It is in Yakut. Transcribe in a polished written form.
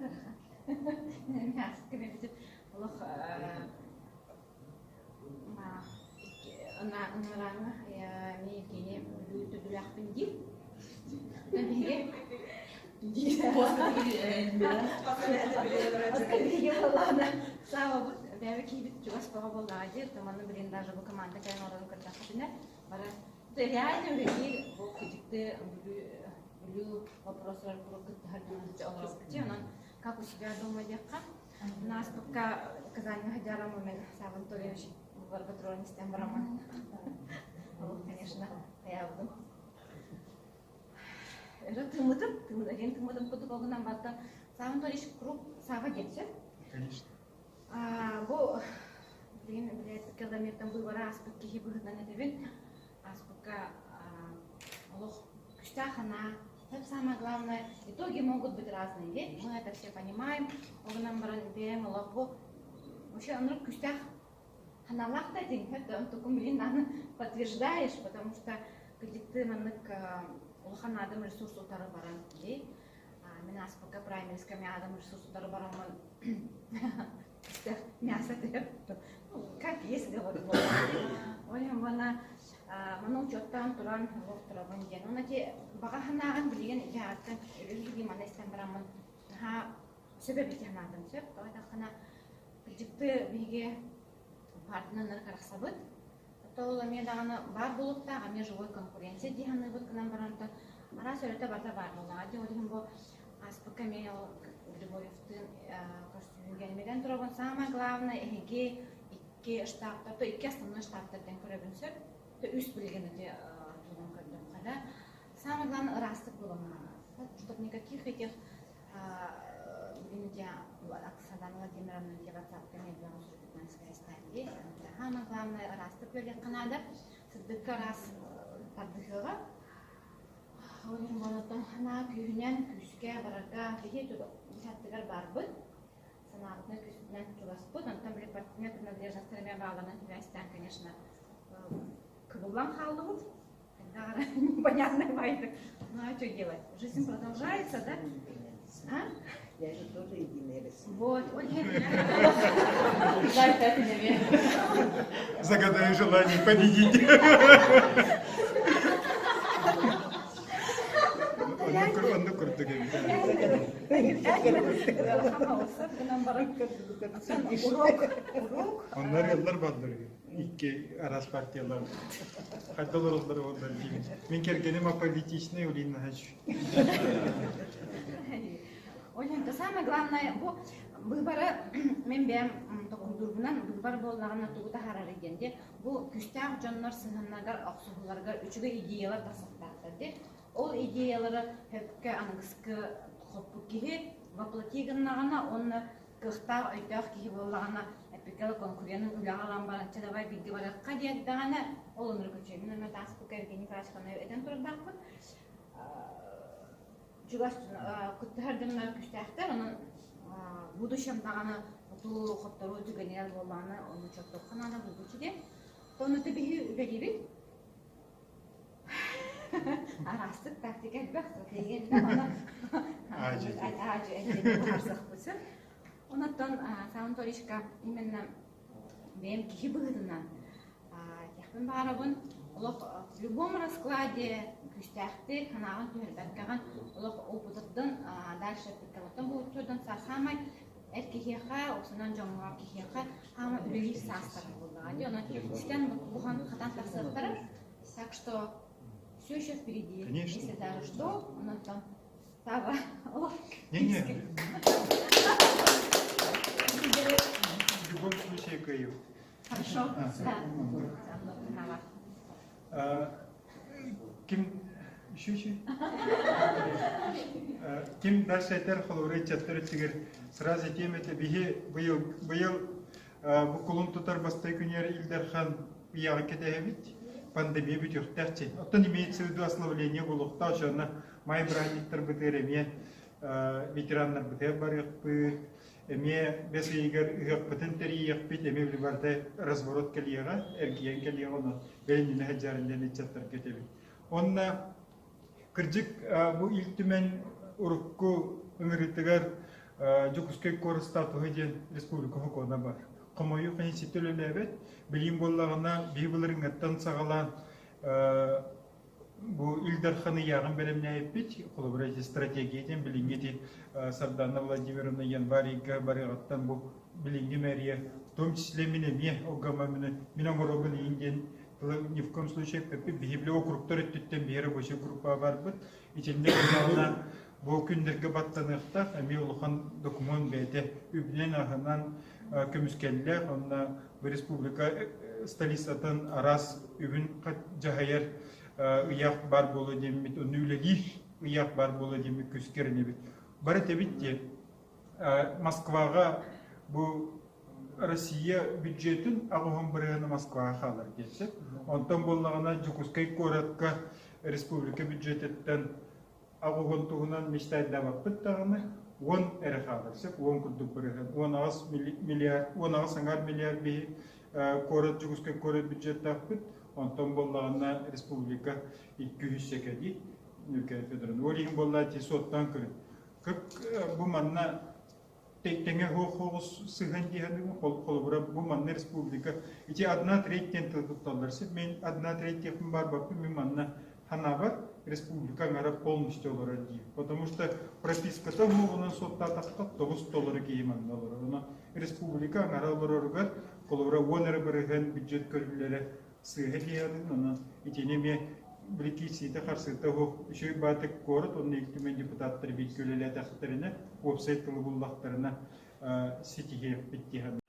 ыарахан. Мээскэ бэбитим олох ыҥырааҥҥа эмиэ Евгения Бүлүү төбүлээхпин диир. Биһиги биһиги буоллаҕына Саабабыт бэйэбит киһибит чугас бөҕө буоллаҕа дии. Манна билин даже бу команда кэлэн олорон көрдөхпүтүнэ бары реально үлэлиир бу кыдьыкты Бүлүү Бүлүү вопростар куруук кыттыһар дьон олоробут дии. Онон как у себя дома диэххэ. Ааспыкка Казаньҥа сылдьарым мен Савва Анатольевич бырга туран истэн бараммын. Ол, конечно, хайаабытым. Өрө тыыммытым, тыыммытым, тыыммытым курдук ол гынан барда. Савва Анатольевич круг Сава диэн сөп? Конечно. Бу билигин билээт километртан быыбара ааспыт киһи быһыытынан этэбин. Ааспыкка олох күстээх санаа. Самое главное, итоги могут быть разные, ведь мы это все понимаем. Ол гынан баран бэйэм олох бу вообще оннук күстээх санаалаах да этиҥ, это онтукун билин аны подтверждаешь, потому что кредитты маннык улахан адам ресурс утары баран дии. Мин ааспыкка праймерискэ адам ресурс утары бараммын мясо как есть говорю. Ой, мана маны учуоттаан туран олох турабын диэн. Оны ити баҕа санааҕын билигин дьааттан өлүгү маны истэн бараммын наһаа сөп эбит санаатым сөп. Тоҕо этаххына кырдьыкты биһиги партиянан арахсабыт. Ол эмиэ даҕаны баар буолуохтаах, эмиэ живой конкуренция дии саныыбыт гынан баран араас өрүтэ барыта баар буоллаҕа дии. Ол иһин бу ааспыкка эмиэ ол Григорьевтыын көрсүһүүгэ эмиэтэн турабын. Самое главное эһиги икки штабтар, то икки основной штабтардан көрөбүн сөп. То үс билигин ити тугун көрдüm да. Самое главное ыраастык буолан чтобы никаких этих билигин Оксана Владимировна WhatsApp-ка медиаҕа суруйбутунан связьтаан дии. Самое главное ыраастык үөрэххэ наада. Сырдыкка ыраас тардыһыаҕа. Ол иһин буолуттан санаа күүһүнэн күүскэ барарга биһи десяттыгар барбыт. Санаабытынан күүспүтүнэн чугаспыт. Онтон били партия принадлежностар эмиэ бааланан сибээстээн, конечно, кыбыллан хааллыбыт. Когда непонятно бывает. Ну а что делать? Жизнь продолжается, да? А? Я же тоже Единая Россия. Вот, Ольга. Загадаю желание победить. Онну курдук эбит. Урок, урок. Оннор ыаллар бааллар икки араас партиялар. Хайда олороллор олороллор диибин. Мин кэргэним аполитичный Улина Хач. Оленька, самое главное, бу быыбары мен бэйэм токурдуурбунан быыбар буоллаҕына тугу таһаарар диэн де бу күүстээх дьоннор сыһыннарыгар охсуһууларыгар үчүгэй идеялар тахсыахтаахтар де ол идеялары хөпкө аныгыскы хоппут киһи воплоти гыннаҕына уонна кыахтаах өйдөөх киһи буоллаҕына эппиккэ конкуренын үлэҕэ ылан баран чэ давай бииргэ барыахха диэтэҕинэ ол оннук үчүгэй мин эмэ тааспыкка Евгений Николаевичка этэн турардаахпын чугас кыттыһар дьоннор күүстээхтэр онон будущем даҕаны отуу хотторуу түгэнигэр буоллаҕына ону учуоттуохха наада булгуччу диэн Онно биһи үлэлиибит араастык тактика элбэх стратегия элбэх ону аадьы быһаарсахпытын онон Савва Анатольевичка именно бэйэм киһи быһыытынан этиэхпин баҕарабын олох в любом раскладе күүстээхтик санааҕын түһэрбэккэҕин олох опытырдын дальше пиккалаттан булуттурдун саамай эр киһиэхэ уопсанан дьоҥҥо киһиэхэ хаама үлэлиир саастара буоллаҕа дии онон истэн бухан хатан тахсыахтара так что все еще впереди Конечно. если даже что онон там Сава олох Не-не. В любом случае кыайыы. Хорошо. Да. Ким еще еще? Ким дальше этэр холобура ыччаттар өттүгэр сразу этиэм этэ биһи быйыл быйыл бу кулун тутар бастай күнүгэр Ил Дархан ыйааҕын кэтэһэбит пандемия бүтүөхтээх дьин. Оттон имеется в виду ослабление буолуохтаах ошону май бырааһынньыктарбытыгар эмиэ ветераннарбытыгар барыахпыт Эмиэ бэс ыйыгар ыһыахпытын тэрийиэхпит, эмиэ били барыта разворот кэлиэҕэ, эргийэн кэлиэҕэ, онон бэйэнинэ сылдьарын диэн ыччаттарга этэбин. Онно кырдьык бу Ил Түмэн урукку ыҥырыытыгар Дьокуускай куорат статуһа диэн республика сокуона бар. Хомойуох иһин ситэ үлэлээбэт. Билигин буоллаҕына биһи былырыыҥҥаттан саҕалаан бу Ил Дархан ыйааҕын бэлэмнээбиппит. Холобура, ити стратегия диэн билиҥҥи ити Сардана Владимировна январь ыйга барыаҕыттан бу билиҥҥи мэрия, в том числе мин эмиэ оггама мин оҥоробун иин диэн тылы ни в коем случае эппэппит. Биһи били округтар өттүттэн биһи рабочай группа барбыт. Итиннэ буоллаҕына бу күннэргэ баттаныахтаах эмиэ улахан докумуон бэйэтэ үбүнэн-аһынан көмүскэллээх уонна бу республика столицатын араас үбүн дьаһайар ыйаах баар буолуо диэммит, онно үлэлиир ыйаах баар буолуо диэммит күүскэ эрэнэбит. Бары этэбит диэн Москваҕа бу Россия бюджетин аҕыһын бырыһыана Москваҕа хаалар диэн сөп. Онтон буоллаҕына Дьокуускай куоратка республика бюджетиттэн аҕыһын туһунан мечтайдаабаппыт даҕаны уон эрэ хаалар сөп, уон курдук бырыһыан. 18 миллиард, 18 аҥаар миллиард биһи куорат Дьокуускай куорат бюджеттаахпыт. Онтон буоллаҕына республика 200 сэкэди Нүкэ Федоровна. Ол иһин буоллаа ти суоттаан көрүн. Бу манна тэҥэ хоҕус сыһан диэһэн холобура бу манна республика ити одна треть диэн тыл тутталлар сип мен одна треть диэхпин баарбаппын мен манна ханаабар республика аҥара полностью олорор диир потому что прописката уһугунан суоттаатахха тоҕус толору киһи манна олорор онон республика аҥара олороругар холобура уон эрэ бырыһыан бюджет көрүллэрэ сыыһа диэҕин онон итини эмиэ били киирсиитэ-харсыыта суох үчүгэй баатык куорат уонна Ил Түмэн депутаттара бииргэ үлэлээтэхтэринэ уопсай тылы буллахтарына ситиһиэхпит дии саныыбын.